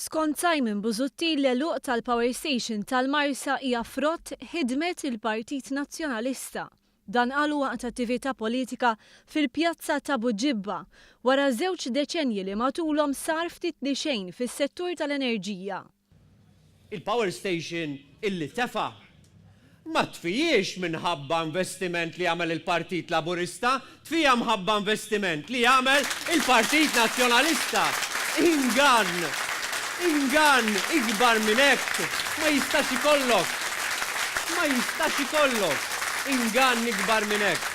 Skont Simon Busuttil l-għeluq tal-Power Station tal-Marsa hija frott ħidmet il-Partit Nazzjonalista. Dan qalu waqt attività politika fil-Pjazza ta' Buġibba, wara żewġ deċennji li matulhom sar ftit li xejn fis-settur tal-enerġija. Il-power station illi tefa' ma tfijiex minħabba investiment li għamel il-Partit Laburista, tfija mħabba investiment li għamel il-Partit Nazzjonalista. Ingann! Ingann ikbar minn hekk ma jistax ikollok! Ma jistax ikollok ingann ikbar minn hekk!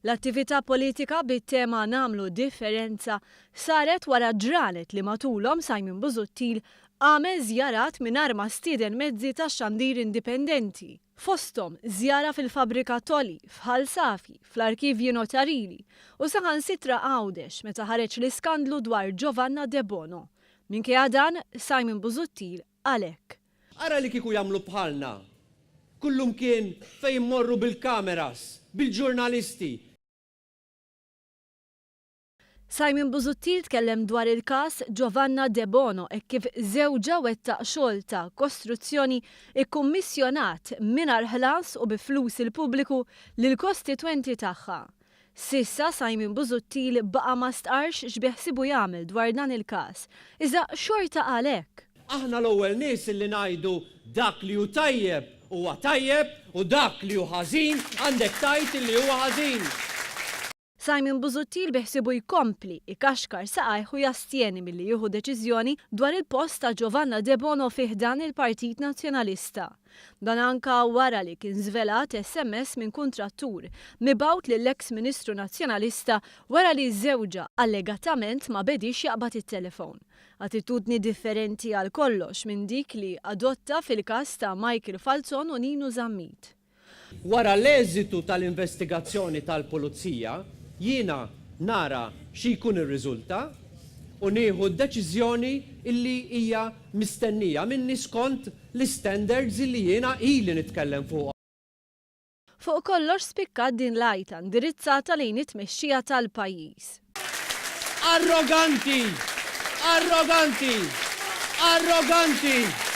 L-attività politika bit-tema 'Nagħmlu Differenza' saret wara ġranet li matulhom Simon Busuttil Għamel żjarat mingħajr ma stieden mezzi tax-xandir indipendenti, fosthom żjara fil-fabbrika Tolly, f'Ħal Safi, fl-arkivji notarili, u saħansitra Għawdex meta ħareġ l-iskandlu dwar Giovanna Debono. Minkejja dan, Simon Busuttil qal hekk. Ara li kieku jagħmlu bħalna, kullumkien fejn immorru bil-kameras, bil-ġurnalisti. Simon Busuttil tkellem dwar il-każ Giovanna Debono hekk kif żewġha wettaq xogħol ta' kostruzzjoni kkummissjonat mingħajr ħlas u bi flus il-pubbliku lill-kostitwenti tagħha. S'issa Simon Busuttil baqa' ma stqarrx x'beħsiebu jagħmel dwar dan il-każ, iżda xorta qal hekk. Aħna l-ewwel nies illi ngħidu dak li hu tajjeb huwa tajjeb u dak li hu ħażin għandek tgħid illi huwa ħażin. Simon Busuttil beħsiebu jkompli ikaxkar saqajh u jastjeni milli jieħu deċiżjoni dwar il-post ta' Giovanna Debono fi ħdan il-Partit Nazzjonalista. Dan anka wara li kien żvelat SMS minn kuntrattur mibgħut lill-eks Ministru Nazzjonalista wara li żewġha allegatament ma bediex jaqbad it-telefon. Attitudni differenti għal kollox minn dik li adotta fil-każ ta' Michael Falzon u Ninu Zammit. Wara l-eżitu tal-investigazzjoni tal-Pulizija, jiena nara xi jkun irriżulta u nieħu d-deċiżjoni illi hija mistennija minni skont l-istandards illi jiena ili nitkellem fuqhom. Fuq kollox spikkat din l-għajta indirizzata lejn it-tmexxija tal-pajjiż. Arroganti! Arroganti! Arroganti!